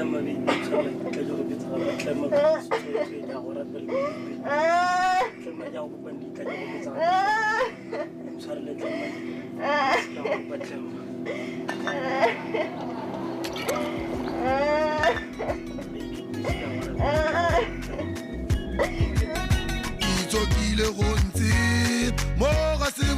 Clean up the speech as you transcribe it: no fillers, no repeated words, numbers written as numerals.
Tlema baby, tshwarela ke tla ke go betsa gape. Tlema please, tsweetswee ke a go rapela baby. Tlema ke a go kopa ndi tla ke go betsa gape. Ntshwarele tlema. Ke a go kopa tlema. Baby, please ke a go rapela. Ke itshokile go ntse mo ga se.